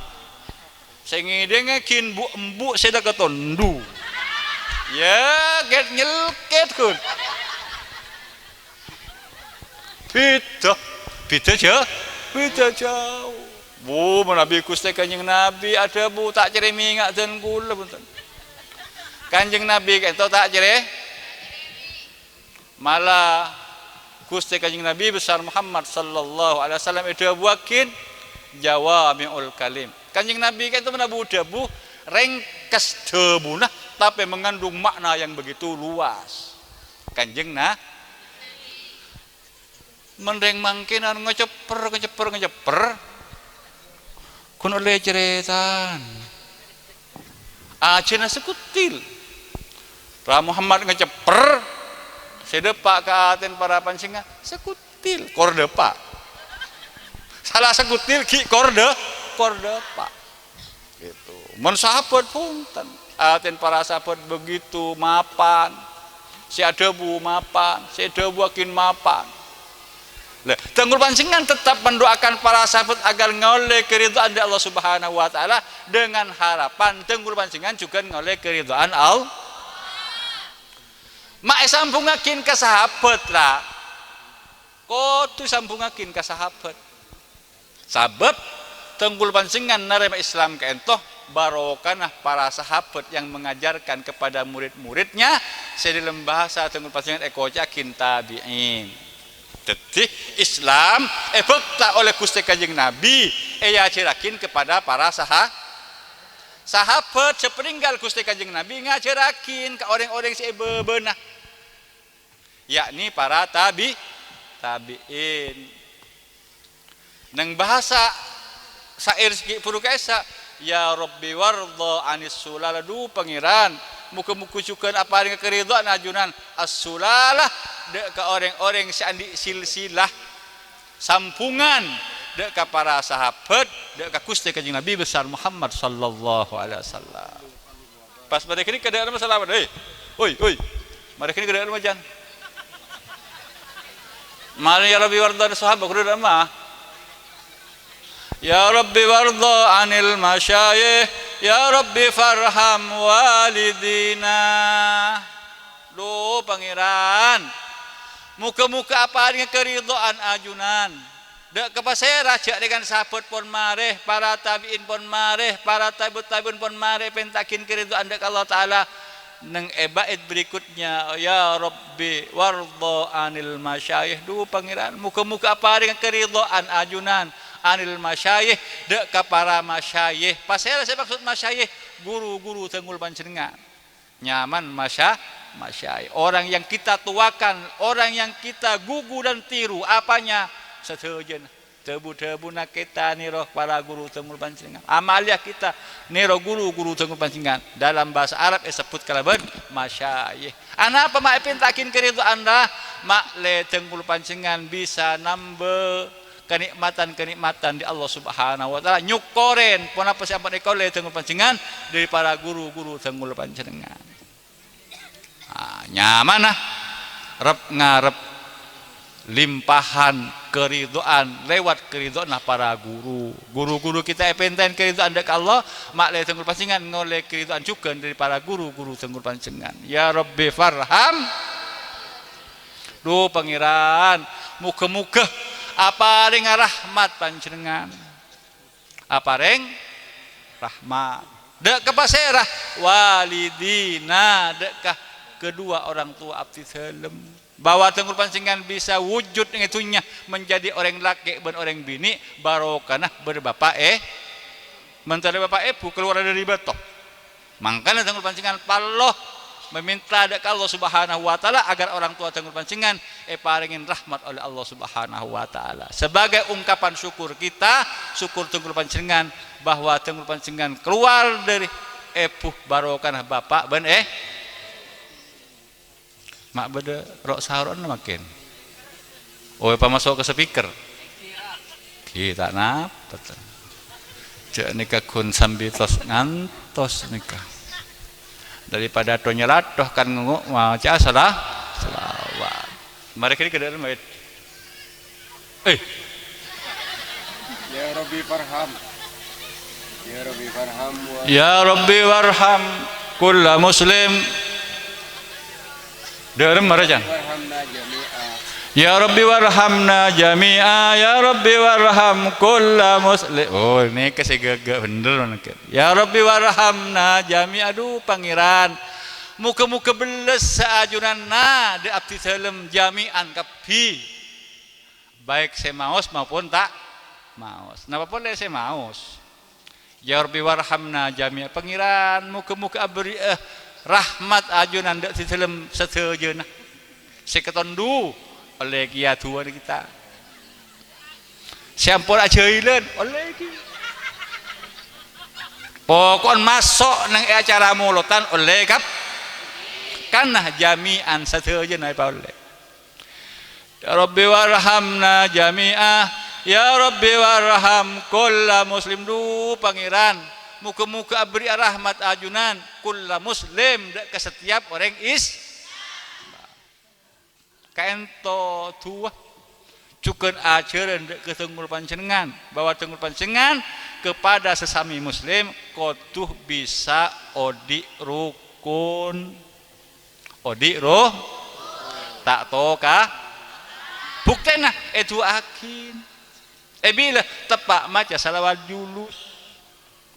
Sè ngèdhingngaghin bu'-embu' sè dâ' ka tondu. Ya, ket nyelket, ghun. Bhidhâ. Bhidhâ jhâ-, bhidhâ jhâu. Bu, manabi Ghustè Kanjeng Nabi adhâbu, "Ta' cèrèmènga dân kaulâ, bhunten." Kanjeng Nabi ka'ènto ta' cèrè-, Mala Ghustè Kanjeng Nabi besar Muhammad sallallahu alaihi wasallam èdhâbuwâghin jawami'ul kalim. Kanjeng Nabi ka'ènto manabi dhâbu rèngkes dhâbuna, tapè mengandung makna yang begitu luas. Kanjeng Na-, mon rèng mangkènan ngacepper, ngacepper, ngacepper. Ghun ollè carètan. Ajhâna sakuttil. Ra Muhammad ngacepper, sè dâpa' ka atèn para panjhennengngan, sakuttil, kor dâpa'. Sala sakuttil ghi' kor dâ-, kor dâpa'. Gitu. Mon sahabat, bhunten. Atèn para sahabat begitu mapan. Sè adhâbu mapan, sè èdhâbuwâghin mapan. Lah, dhâlem panjhennengngan tetap mendoakan para sahabat agar ngaollè karidhoan dâri Allah Subhanahu wa Ta'ala, dengan harapan dhâlem panjhennengngan jhughân ngaollè karidhoan Allah. Ma' èsambhungngaghin ka sahabat, la. Kodhu sambhungngaghin ka sahabat. Sabâb dhâlem panjhennengngan narèma Islam ka'ènto barokana para sahabat yang mengajarkan kepada murid-muridnya, sè dhâlem bhâsa dhâlem panjhennengngan èkoca'aghin tabi'in. Dhâddhi, Islam èbhâkta oleh Ghustè Kanjeng Nabi, èajhârraghin kepada para saha-, sahabat sapanèngghâl Ghustè Kanjeng Nabi ngajhârraghin ka orèng-orèng sè è bâbâna. Yakni para tabi-, tabi'in. Neng bhâsa syair sè ghi' bhuru ka'issa', "Ya Rabbi warda anis sulala," dhu Pangèran, moghâ-moghâ jhughân aparènga karidhoan ajunan as-sulala dâ' ka orèng-orèng sè andi' silsilah. Sambhungan dâ' ka para sahabat, dâ' ka Ghustè Kanjeng Nabi besar Muhammad sallallahu alaihi wasallam. Pas marè ghânèka dâ' remma salamet, "Hei, hoi, hoi." Marè ghânèka dâ' remma jân. Marè, "Ya Rabbi warda anis sahabat," kudu dâ' remma. "Ya Rabbi warda anil masyayikh, ya Rabbi farham walidina." Dhu Pangèran, moghâ-moghâ aparènga karidhoan ajunan. Dâ' ka pasèra jhâ' rèng sahabat pon marè, para tabi'in pon marè, para tabi'ut tabi'in pon marè, pènta'aghin karidho'an dâ' ka Allah Ta'ala. Neng è bait berikutnya, "Ya Rabbi, wardha 'anil masyayikh." Dhu, Pangèran, moghâ-moghâ aparènga karidho'an ajunan 'anil masyayikh, dâ' ka para masyayikh. Pasèra sè maksod masyayikh? Ghuru-ghuru dhângghul panjhennengngan. Nyaman masya-, masyayikh. Orang yang kita tuakan, orang yang kita gugu dan tiru, apanya? Sadhâjâna. Dhâbu-dhâbuna kita nèro para ghuru dhângghul panjhennengngan. Amaliyah kita nèro ghuru-ghuru dhângghul panjhennengngan. Dalam bahasa Arab èsebbhut kalabân masyayikh. Anapa ma' èpènta'aghin karidho'an, ra? Ma' lè dhângghul panjhennengngan bisa nambâ kanè'matan-kanè'matan dâri Allah Subhanahu wa Ta'ala. Nyokkorè ponapa sè ampon èkaollè dhângghul panjhennengngan dâri para ghuru-ghuru dhângghul panjhennengngan. Ah, nyamana rep-ngarep limpahan karidho'an lewat karidho'anna para ghuru. Ghuru-ghuru kita èpènta'è karidho'an dâ' ka Allah, ma' lè dhângghul panjhennengngan ngaollè karidho'an jhughân dâri para ghuru-ghuru dhângghul panjhennengngan. Ya Rabbi farham. Dhu, Pangèran, moghâ-moghâ aparènga rahmat panjhennengngan. Aparèng rahmat. Dâ' ka pasèra? Walidina, dâ' ka kedua orang tua abdhi dhâlem. Bahwa dhângghul panjhennengngan bisa wujud neng è dhunnya menjadi orèng lakè' bân orèng binè', barokana bâdâ bapa' è, mon tadâ' bapa' èbhu, kalowar dâri bâto. Mangkana dhângghul panjhennengngan parlo mamènta dâ' ka Allah Subhanahu wa Ta'ala agar orang tua dhângghul panjhennengngan èparèngè rahmat oleh Allah Subhanahu wa Ta'ala. Sebagai ungkapan syukur kita, syukur dhângghul panjhennengngan, bahwa dhângghul panjhennengngan kalowar dâri èbhu barokana bapa' bân è-, Ma' bâdâ ro'-saro'na mangkèn. Oh, èpamaso' ka speaker. Ghi, ta' napa, ta'. Jhâ' nèka ghun sambi tos ngantos nèka. Daripada to-nyalato kan ngongo' maca sala-, salawat. Marè kènè' ka dâlem, wèt. Eh. Ya Rabbi farham. Ya Rabbi farham wa Ya Rabbi warham kulla muslim. Dârem mara, Cang. Warhamna jami'a. Ya Rabbi warhamna jami'a, ya Rabbi warham kulla muslim. Oh, nèka sè ghâghâ bhender nèka. Ya Rabbi warhamna jami'a. Adhu, Pangèran. Moghâ-moghâ bellâs ajunanna dâ' abdhi dhâlem jami'an kabbhi. Baik sè maos maupun ta' maos. Napa polè sè maos? Ya Rabbi warhamna jami'a. Pangèran, moghâ-moghâ abherri'â rahmat ajunan dâ' dhâlem sadhâjâna. Sè katondhu, ollè kèya duwâ' kita. Sè ampon ajhâilân, ollè kèya. Poko'en maso' neng è acara molotan, ollè kap-, kanna jami'an sadhâjâna èpaollè. Ya Rabbi warhamna jami'a. Ya Rabbi warham kulla muslim. Dhu, Pangèran, moghâ-moghâ abherri'â rahmat ajunan kulla muslim, dâ' ka setiap orèng Is-, kaènto duwâ'. Jhughân ajhârân dâ' ka dhâlem panjhennengngan, bahwa dhâlem panjhennengngan kepada sesami muslim kodhu bisa odi' rokon. Odi' ro-, ta' toka. Buktèna, èdu'aaghin. È bilâ teppa' maca salawat julus.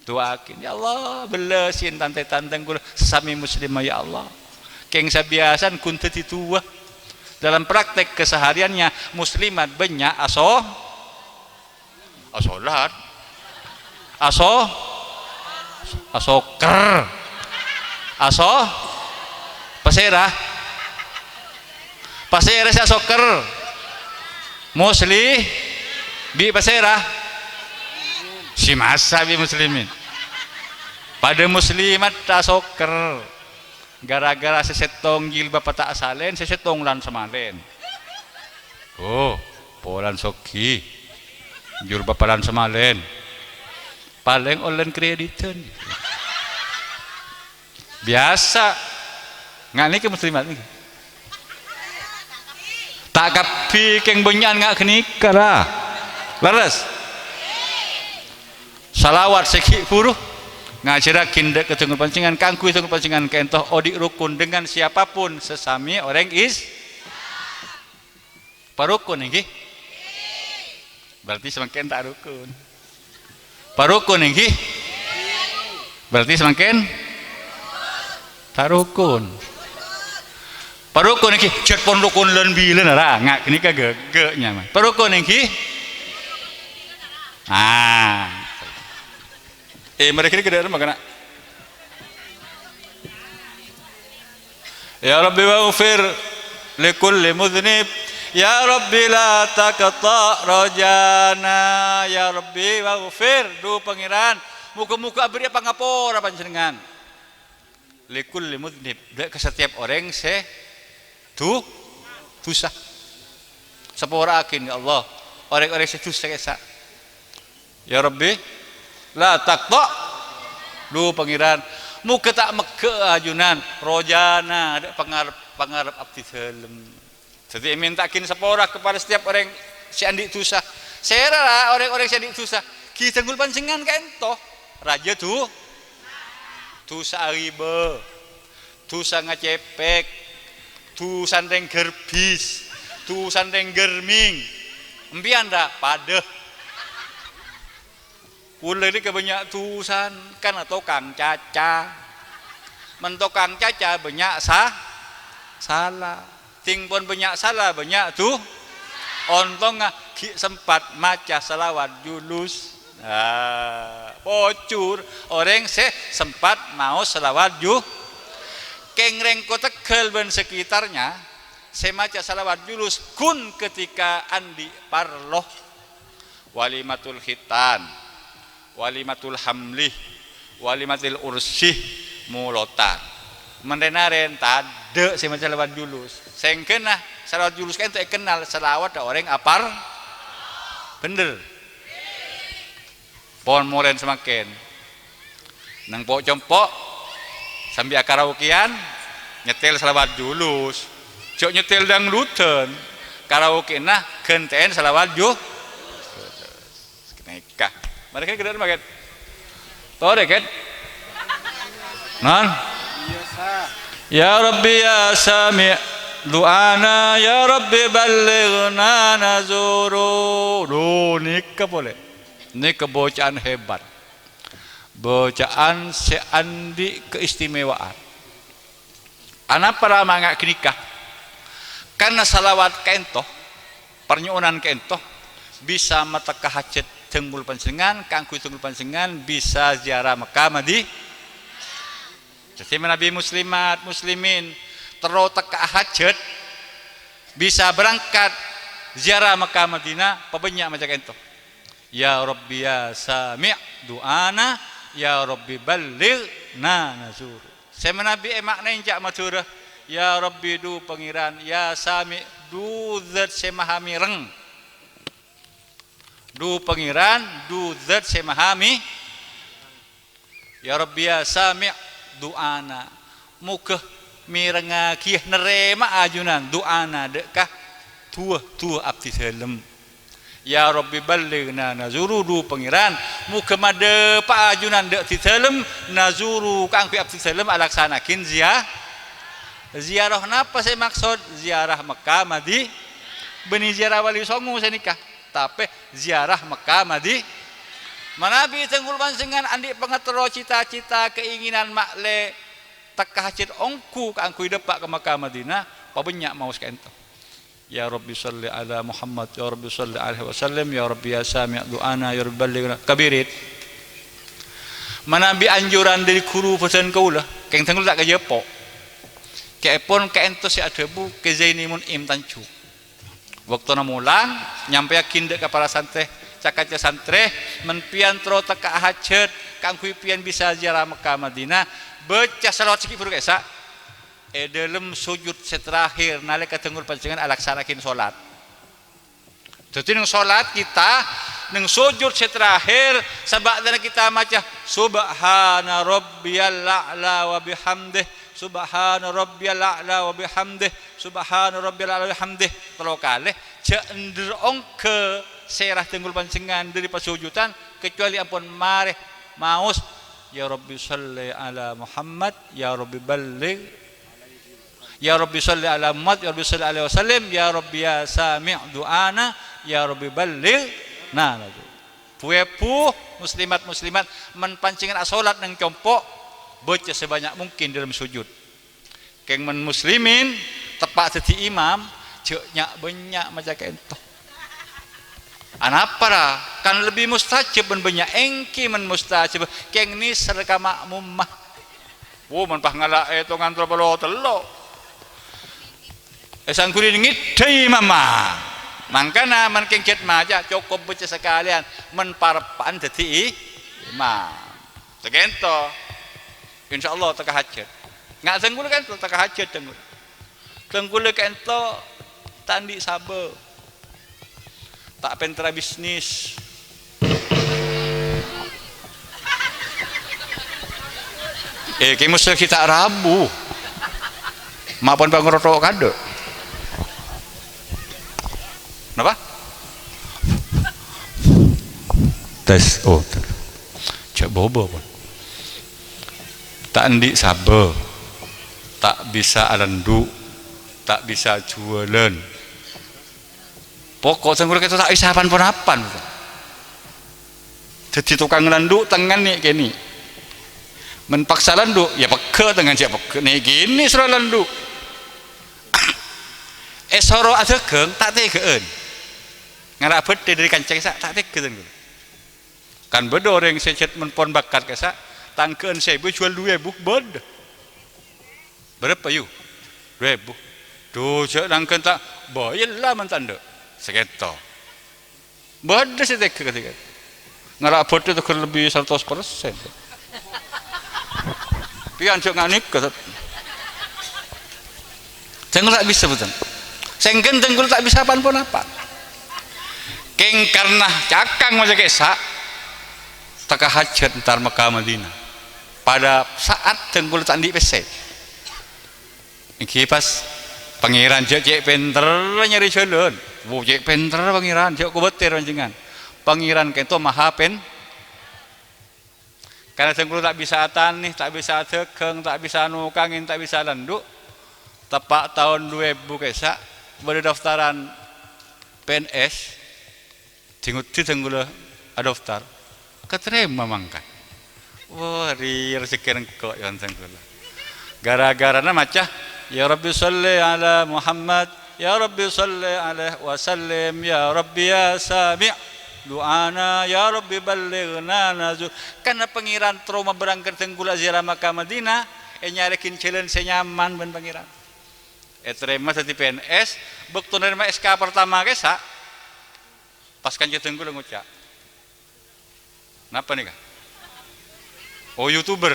Du'aaghin, "Ya Allah, bellâsin tan-tarètan kaulâ sesami muslimah, ya Allah. Kèng sabiyasana ghun dhâddhi duwâ'." Dalam praktek kesehariannya, muslimat bânnya' aso-, Asolat. Aso-, asoker. Aso-, pasèra? Pasèra sè asoker? Musli-, bi' pasèra? Sè masa bi' muslimin. Padâ muslimat asoker. Gara-gara sè sèttong jilbabba ta' salèn, sè sèttong lan-samalèn. Oh, polana soghi. Jilbabba lan-samalèn. Palèng ollèna kreditan. Biyasa. Nga' nèka muslimat nèka. Ta' kabbhi kèng bânnya'an nga' ghânèka, ra. Lerres? Salawat sè ghi' bhuru ngajhârraghi dâ' ka dhâlem panjhennengngan, kaangghuy dhâlem panjhennengngan kaènto odi' rokon dengan siapapun sesami orèng Is-, parokon, èngghi? Berarti samangkèn ta' rokon. Parokon ènggi? Berarti samangkèn ta' rokon. Parokon ènggi? Jhât pon rokon lan bilân, ra, nga' ghânèka ghâghâ' nyamana. Parokon ènggi? Ah. Eh, mari kita ke dalam, kena. Ya Rabbi, waghfir li kulli mudznib. Ya Rabbi, la taqta' rajana. Ya Rabbi, waghfir, dhu Pangèran, moga-moga abherri'â pangapora Panjhennengngan. Li kulli mudznib, dâ' ka satèyap orèng sè du-, dusa. Sapora'aghin, ya Allah, orèng-orèng sè dusa ka'issa'. Ya Rabbi, la taqta', dhu Pangèran, moga ta' megghâ'â ajunan, rajana, dâ' pangarep-pangarep abdhi dhâlem. Dhâddhi, èmènta'aghin sapora kepada setiap orèng sè andi' dusa. Sèra, ra, orèng-orèng sè andi' dusa? Ghi dhângghul Panjhennengngan ka'ènto. Rajâ du-, dusa aghibâ, dusa ngacèpèk, dusa rèng ghârbis, dusa rèng ghârmèng. Empèyan, ra, padâ. Kaulâ nèka bânnya' dusana, kan tokang caca. Mon tokang caca bânnya' sa-, sala. Sèngpon bânnya' sala, bânnya' du-, ontongnga ghi' sempat maca shalawat julus. Ah, pojhur orèng sè sempat maos shalawat ju-, kèng rèng Kotegal bân sekitarnya sè maca shalawat julus ghun ketika andi' parlo. Walimatul khitan, walimatul hamli, walimatil ursi, molodhân. Mon rèn-arèn tadâ' sè maca shalawat julus. Sèngghâna shalawat julus ka'ènto èkennal shalawat dâ' orèng apar-, bhender. Pon molèn samangkèn. Neng po'-compo' sambi akaraokeyan, nyetèl shalawat julus. Jhâ' nyetèl dangdudhân. Karaokena ghântè'èn shalawat ju-, nèka. Mari, kan, ghâdhâ'ân, makan. Torè, kan? Non? Ya Rabbi, ya Sami' du'ana, ya Rabbi, ballighna nazuru. Duh, nèka polè. Nèka bacaan hebat. Bacaan sè andi' keistimewaan. Anapa rama nga' ghânèka? Karna shalawat ka'ènto, parnyo'onan ka'ènto, bisa matekka hajhât dhângghul panjhennengngan, kaangghuy dhângghul panjhennengngan bisa ziarah Mekkah Madi-, Dhâddhi, manabi muslimat, muslimin terro tekka'a hajhât, bisa berangkat ziarah Mekkah Madinah, pabânnya' maca ka'ènto. Ya Rabbi, ya Sami' du'ana, ya Rabbi, ballighna nazuru. Sè manabi èmaknaè ca' Madhurâ, ya Rabbi, dhu Pangèran, ya Sami', dhu Dzat sè Maha Mèreng. Dhu Pangèran, dhu Dzat sè Maha Mè-, Ya Rabbi, ya Sami' du'ana, moghâ mèrengngaghi, narèma'a ajunan du'ana dâ' ka duwâ-duwâ abdhi dhâlem. Ya Rabbi, ballighna nazuru, dhu Pangèran, moghâ madhâpa'a ajunan dâ' abdhi dhâlem, nazuru, kaangghuy abdhi dhâlem alaksana'aghi ziya-, ziarah. Napa sè maksod ziarah Mekkah Madi-, bânnè ziarah Wali Songo sanèka? Tapè ziarah Mekkah Madi-, manabi dhângghul panjhennengngan andi' pangaterro cita-cita, keinginan ma'lè tekka hajhât ongghu kaangghuy dâpa' ka Mekkah Madinah, pabânnya' maos ka'ènto. Ya Rabbi shalli ala Muhammad, ya Rabbi shalli alaihi wasallam, ya Rabbi ya Sami' du'ana, ya Rabbi ballighna, kabirit. Manabi anjuran dhâri ghuru bhâdhân kaulâ, kèng dhângghul ta' kajhâpo'. Kè'èpon ka'ènto sè adhâbu Kè Zaini Mun'im Tanjung. Bâktona molang, nyampèyaghi dâ' ka para santrè, ca-kanca santrè, mon pèyan terro tekka'a hajhât kaangghuy pèyan bisa ziarah Mekkah Madinah, bâca shalawat sè ghi' bhuru ka'issa'. È dhâlem sojud sè terakhir nalèka dhângghul panjhennengngan alaksana'aghi shalat. Dhâddhi neng shalat kita, neng sojud sè terakhir, sabâdâna kita maca, "Subhana rabbiyal a'la wa bihamdih." Subhana rabbiyal a'la wa bihamdih, subhana rabbiyal a'la wa bihamdih, tello kalè, jhâ' endher ongghâ sèra dhângghul panjhennengngan dhâri pasujudan, kecuali ampon marè maos, "Ya Rabbi shalli ala Muhammad, ya Rabbi balligh, ya Rabbi shalli ala Muhammad, ya Rabbi shalli alaihi wasallam, ya Rabbi ya Sami' du'ana, ya Rabbi balligh." Nah, laju. Bu-ebu, muslimat-muslimat, men pancèngan asolat neng compo', baca sebanyak mungkin dalam sujud. Kèng men muslimin, teppa' dhâddhi imam, jhâ' nya'-bânnya' maca ka'ènto. Anapa, ra? Kan lebbi mustajab men bânnya', èngghi men mustajab, kèng nèser ka ma'mumma. Wo, men pas ngala' ètongan tello polo tello'. È, sangguli ngèddhâi mama. Mangkana, men kèng jhât maca, cokop baca sakalèyan, men pareppa'an dhâddhi i-, imam. Saka'ènto. Insyaallah, teka hajhât. Nga' dhâng kaulâ ka'ènto, teka hajhât dhâng kaulâ. Dhâng kaulâ ka'ènto ta' andi' sabâ. Ta' pènterra bisnis. Eh, Kè Musleh ghi' ta' rabu. Ma' pon pangrotho' kadâ'. Napa? Tes, oh, tes. Jhâ' bobo, pon. Ta' andi' sabâ. Ta' bisa alendhu'. Ta' bisa juwâlân. Poko' dhâng kaulâ ka'ènto ta' bisa pan-ponapan. Dhâddhi tokang landhu' tengngan nè'-kènè'. Men paksa landhu', ya pegghâ' tengngan jhâ' pegghâ'. Nè'-kènè' soro landhu'. Èsoro adhâghâng, ta' tèghâ'ân. Ngala' bhâdhi dhâri kanca ka'issa', ta' tèghâ dhâng kaulâ. Kan bâdâ orèng sè jhât men pon bakat ka'issa', tangghâ'ân sèbu juwâl du èbu, bâdâ. Bârâmpa, yu? Du èbu. Du, jhâ' langghân ta', bâ, ella men ta' endâ'. Sakènto. Bâdâ sè tèghâ kadhi-kadhi. Ngala' bhâdhi tèghâ lebbi saratos persen. Pèyan jhâ' nganèka, Tad. Dhâng kaulâ ta' bisa, bhunten. Sèngghâ dhâng kaulâ ta' bisa pan-ponapa. Kèng karna cakang maca ka'issa', teka hajhât entar Mekkah Madinah. Pada saat dhâng kaulâ ta' andi' pèssè. Èngghi pas Pangèran jhâ' cè' pènterra nyarè jhâlân. Wo, cè' pènterra Pangèran, jhâ' kobâtèr panjhennengngan. Pangèran ka'ènto maha pèn-, karna dhâng kaulâ ta' bisa atanè, ta' bisa adhâghâng, ta' bisa nokangè, ta' bisa landhu'. Teppa' taon du èbu ka'issa', bâdâ daftaran P N S. Dhi-ngodhi dhâng kaulâ adaftar, katarèma mangkat. Wah, rèya rejekkèna engko', ya, dhâng kaulâ. Gara-garana maca, "Ya Rabbi shalli ala Muhammad, ya Rabbi shalli alaihi wa sallim, ya Rabbi ya sami' du'ana, ya Rabbi ballighna nazu-," Karna Pangèran terro maberangkat dhâng kaulâ ziarah Makkah Madinah, ènyarèaghin jhâlân sè nyaman bân Pangèran. Ètarèma dhâddhi P N S, bâkto narèma S K pertama ka'issa', pas kanca dhâng kaulâ ngoca', "Napa nèka? Oh, YouTuber.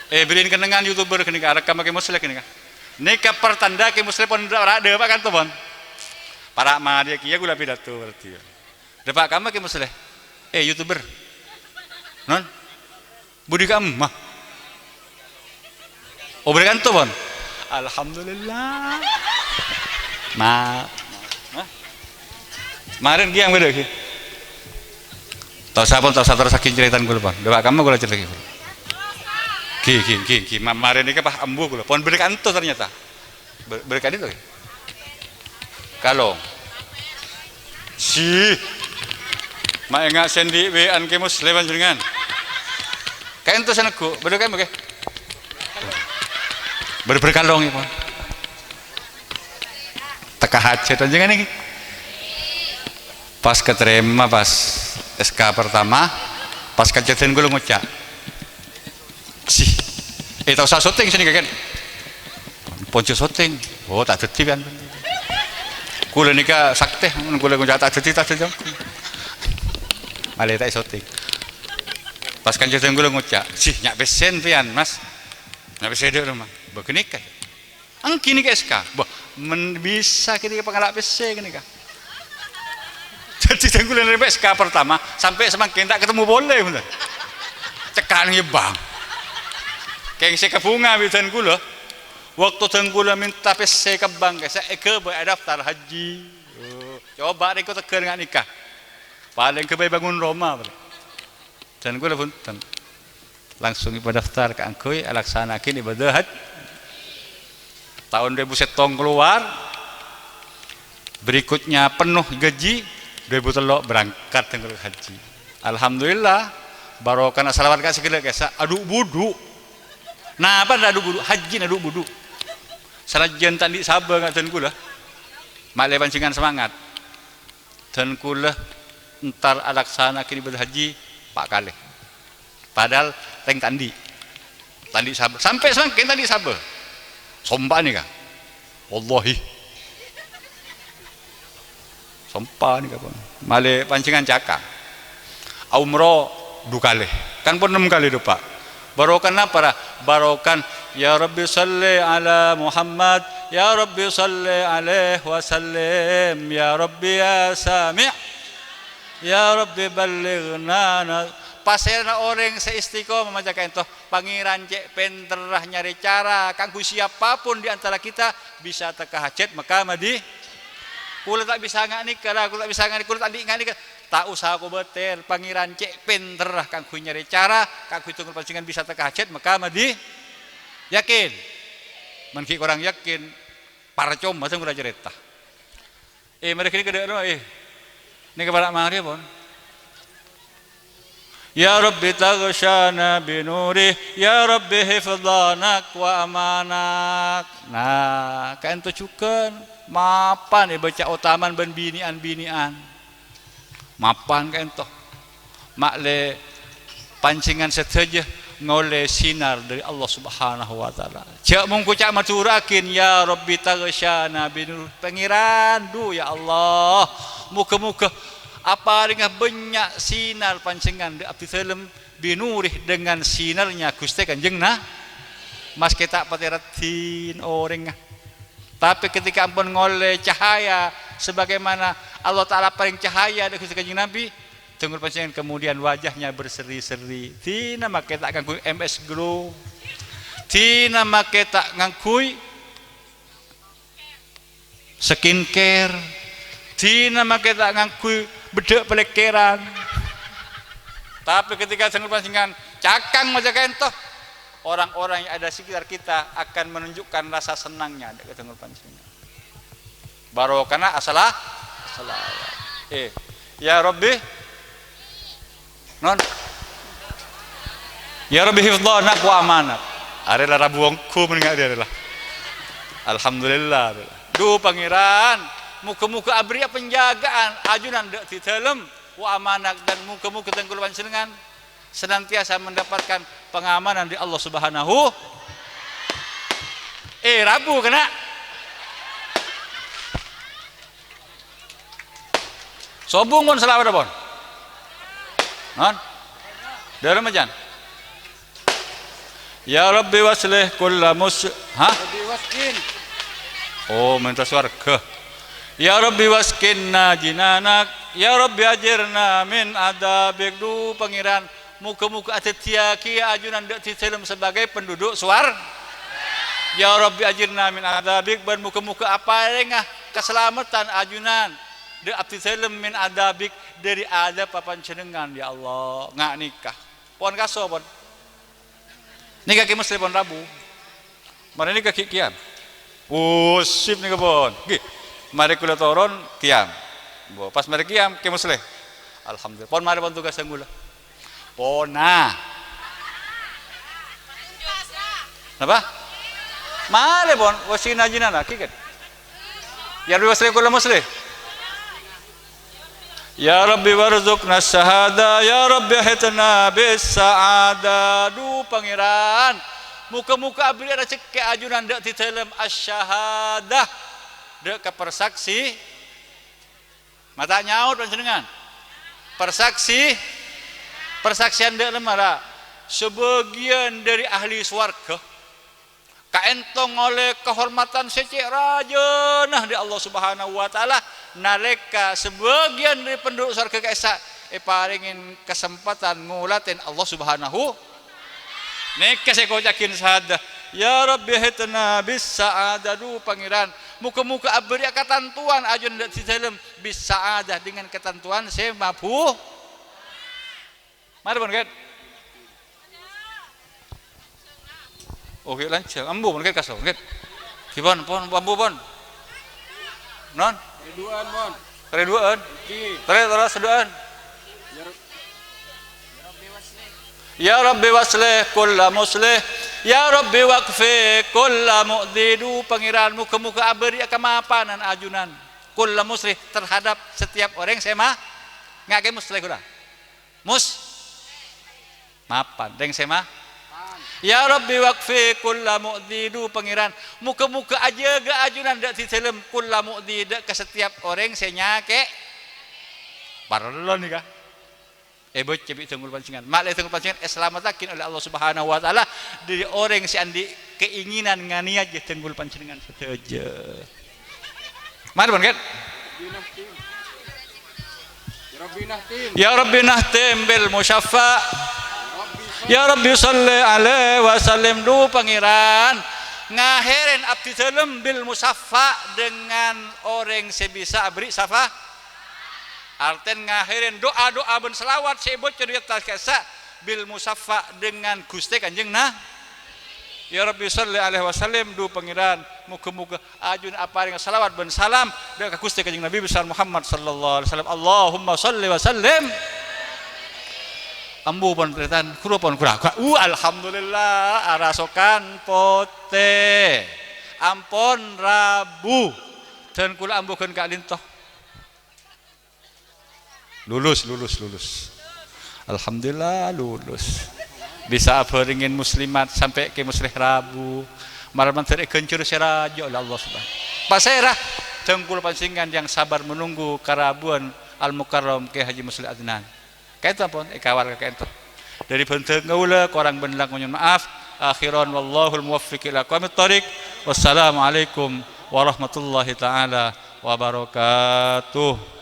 Eh, bâri'in kennengngan YouTuber ghânèka, arekkamma Kè Musleh ghânèka." Nèka pertanda Kè Musleh pon ra-, ra-, dâpa' kanto, pon. Para' marèya kèya kaulâ pidato berarti, ya. Dâpa' kamma Kè Musleh. Eh, YouTuber. Non? Budi kamma. Oh, budi kanto, pon. Alhamdulillah. Ma-, hah? Marèn ghi' yang beda ghi'. Tao sapa, tao saterrosaghi carètana kaulâ, pon. Dâpa' kamma kaulâ carètaghi. Ghi, ghi, ghi, ghi. Ma-, marèn nèka pas ambu kaulâ. Pon budi kanto ternyata. Ber-, berkah itu. Kalong. Si. Ma' enga' sè andi' we'an Kè Musleh panjhennengngan. Kaènto sè neggu', bâdâ kaènto, Kè? Ber-, berkalong, ya, pon. Teka hajhât panjhennengngan nèka. Pas katarèma, pas S K pertama, pas kanca dhân kaulâ ngoca'. Sih. Eh, ta' osa syuting sini, kakek. Pon jhâ' syuting. Oh, ta' dhâddhi, kan. Kaulâ nèka saktè, kaulâ ngoca' ta' dhâddhi, ta' dhâddhi. Malè ta' syuting. Pas kanca dhân kaulâ ngoca', "Sih, nya' pèssèna, pèyan, Mas. Nya' pèssè dâ' roma." Bâ, ghânèka. Èngghi nèka S K. Bâh, men bisa ghânèka pangala' pèssè ghânèka. Dhâddhi dhân kaulâ narèma S K pertama, sampè' samangkèn ta' katemmo polè, bhunten. Cekka' neng è bank. Kèng sè kabhunga bi' dhân kaulâ, bâkto dhân kaulâ mènta pèssè ka bank, sè èghâbây daftar haji. Oh, coba rèko tegghâl nga' nèka. Palèng ghâbây bângon roma, palèng. Dhân kaulâ bhunten. Langsung èpadaftar kaangghuy alaksana'aghi ibadah haj-, taon du èbu sèttong kalowar, berikutnya penuh gaji, Dhu èbu tello' berangkat tèngghâl hajji. Alhamdulillah, barokana shalawat ka' sè ghellâ' kèsa, adhu' budhu. Napa ndak adhu' budhu? Hajjina adhu' budhu. Sanajjân ta' andi' sabâ nga' dân kaulâ, ma'lè panjhennengngan semangat. Dân kaulâ entar alaksana'aghi ibadah hajji pa' kalè. Padahal rèng ta' andi'. Ta' andi' sabâ. Sampè' samangkèn ta' andi' sabâ. Sompa nèka. Wallahi. Sompa nèka, pon. Ma'lè panjhennengngan caka. Umroh du kalè. Kan pon nem kalè dhu, Pa'. Barokana apa, ra? Barokan, "Ya Rabbi shalli ala Muhammad, ya Rabbi shalli alaihi wa sallim, ya Rabbi ya Sami', ya Rabbi ballighna." Pasèra orèng sè istiqomah maca kaènto, Pangèran cè' pènterra nyarè cara kaangghuy siapapun di antara kita bisa teka hajat Mekka Madi-, kaulâ ta' bisa nga' nèka, ra, kaulâ ta' bisa nga' nèka, kaulâ ta' andi' nga' nèka. Ta' osa kobâtèr, Pangèran cè' pènterra kaangghuy nyarè cara kaangghuy dhungon panjhennengngan bisa teka hajat Mekka Madi-, yakin? Mon ghi' korang yakin, parcoma sè kaulâ carèta. Eh, marè ghânèka dâ' remma, eh. Nèka para' marè, pon. Ya Rabbi taghsyana bi nurih, ya Rabbi hifdhanak wa amanak. Nah, kaènto jhughân mapan èbâca otaman bân binè'an-binè'an. Mapan kaènto. Ma'lè panjhennengngan sadhâjâ ngolè sinar dâri Allah Subhanahu wa Ta'ala. Jhâ' mongko ca' madhurâ'aghin, "Ya Rabbi taghsyana bi nur." Pangèran, dhu, ya Allah, moghâ-moghâ aparèngnga bânnya' sinar panjhennengngan dâ' abdhi dhâlem, bi nurih, dengan sinarnya Ghustè Kanjeng Na-, maskè ta' patè raddhin orèngnga. Tapè ketika ampon ngolè cahaya sebagaimana Allah Ta'ala parèng cahaya dâ' Ghustè Kanjeng Nabi, dhungon panjhennengngan kemudian wajahnya berseri-seri. Dina makè ta' ngangghuy M S Glow. Dina makè ta' ngangghuy skincare. Dina makè ta' ngangghuy beddhâ' palèkkèran. Tapè ketika dhungon panjhennengngan cakang maca kaènto, orang-orang yang ada sekitar kita akan menunjukkan rasa senangnya dâ' ka dhungon panjhennengngan. Barokana asala-, salawat. Eh, ya Rabbi, non. Ya Rabbi hifdhanak wa amanak. Arèya la rabu ongghu mon nga' arèya la. Alhamdulillah. Dhu Pangèran, moghâ-moghâ aberri'a penjagaan ajunan dâ' abdhi dhâlem wa amanak, dan moghâ-moghâ dhungon panjhennengngan senantiasa mendapatkan pengamanan dâri Allah Subhanahu. Eh, rabu kèna. Sobung pon salawat pon. Non. Dâ' remma jân. Ya Rabbi waslih kulla mus-, ha? Rabbi waskin. Oh, mènta sowarghâ. Ya Rabbi waskinna jinanak. Ya Rabbi ajirna min adzabik. Dhu Pangèran, moghâ-moghâ adhâddhiyâghi ajunan dâ' abdhi dhâlem sebagai penduduk sowar-, Ya Rabbi ajirna min adzabik, bân moghâ-moghâ aparèngnga kasalameddhân ajunan dâ' abdhi dhâlem min adzabik, dâri adzâbbhâ Panjhennengngan, ya Allah. Nga' nèka. Pon kaso, pon. Nèka Kè Muslèh pon rabu. Marè nèka ghi' kèyam. Usip nèka pon. Ghi. Marè kaulâ toron kèyam. Bo, pas marè kèyam Kè Muslèh. Alhamdulillah. Pon marè pon tugas kaulâ. Pona. Napa? Marè pon. Wasina jinana, ghi kan. Ya Rabbi waslih kulla muslih. Ya Rabbi warzuqna syahada, ya Rabbi ahitna bis sa'ada. Dhu Pangèran, moghâ-moghâ aberri' rejhekkè ajunan dâ' abdhi dhâlem asy-syahada. Dâ' ka persaksi. Mata nyaot panjhennengngan. Persaksi. Persaksian dâ' lemma ra. Sabâgiyân dâri ahli sowarghâ. Kaènto ngolè kahormadhân sè cè' rajâna dâri Allah Subhanahu wa Ta'ala, nalèka sabâgiyân dâri penduduk sowarghâ ka'issa' èparèngè kasempadhân ngolatè Allah Subhanahu. Nèka sè èkoca'aghi sahada, "Ya Rabbi ahitna bis sa'ada," dhu Pangèran, moghâ-moghâ aberri'a katantowan ajunan dâ' abdhi dhâlem bis sa'ada, dengan katantowan sè mabu-, Marè pon, Kèt? Oh, Kèt lanjhâng. Ambu pon, Kèt, kaso, Kèt. Ghi pon, pon, ambu pon. Non? Du'an, pon. Terè duwâ'ân. Terè terros duwâ'ân. Ya Rabbi waslih kulla muslih. Ya Rabbi waqfi kulla mu'dhi. Du Pangèran, moghâ-moghâ abâriyâ kamapanan ajunan. Kulla muslih, terhadap setiap orèng sè ma-, ngakè muslih ghulâ. Mus-, mapan. Rèng sè ma-, Ya Rabbi waqfi kulla mu'dhi. Du Pangèran, moghâ-moghâ ajâgâ ajunan dâ' di dâlem, kulla mu'dhi, dâ' ka setiap orèng sè nyakè'. Parlo nèka. Èbâca bi' dhângghul panjhennengngan. Ma'lè dhângghul panjhennengngan èsalamettaghi oleh Allah Subhanahu wa Ta'ala dâri orèng sè andi' keinginan nganèyajâ dhângghul panjhennengngan sadhâjâ. Mari, pon, Kèt. Ya Rabbi nakhtim bil musaffa. Ya Rabbi shalli alaihi wa sallim. Du Pangèran, ngahèrèn abdhi dâlem bil musaffa, dengan orèng sè bisa aberri' safa-, Artèna ngahèrèn du'a-du'a bân shalawat sè èbâca dâri attas ka'issa' bil musaffa dengan Ghustè Kanjeng Na-, Ya Rabbi shalli alaihi wa sallim, du Pangèran, moghâ-moghâ ajunan aparènga shalawat bân salam dâ' ka Ghustè Kanjeng Nabi besar Muhammad sallallahu alaihi wasallam. Allahumma shalli wa sallim. Ambu pon, tarètan, ghuru pon, ghuru. Uh, alhamdulillah, arasokan potè. Ampon rabu. Dân kaulâ ambu ghân ka'linto. Lulus, lulus, lulus. Alhamdulillah, lulus. Bisa abhârengngè muslimat sampè' kè muslih rabu. Malar mandhâr èghânjhâr sè rajâ oleh Allah Subhanahu. Pasèra? Dhângghul panjhennengngan yang sabar menunggu karabuan Al-Mukarram Kè Haji Muslih Adnan. Ka'ènto pon, èkawal ka ka'ènto. Dâri bhândhâng kaulâ, korang bân langkong nyo'on ma'af. Akhiran, wallahul muwaffiq ila aqwamit thariq. Wassalamualaikum warahmatullahi ta'ala wabarakatuh.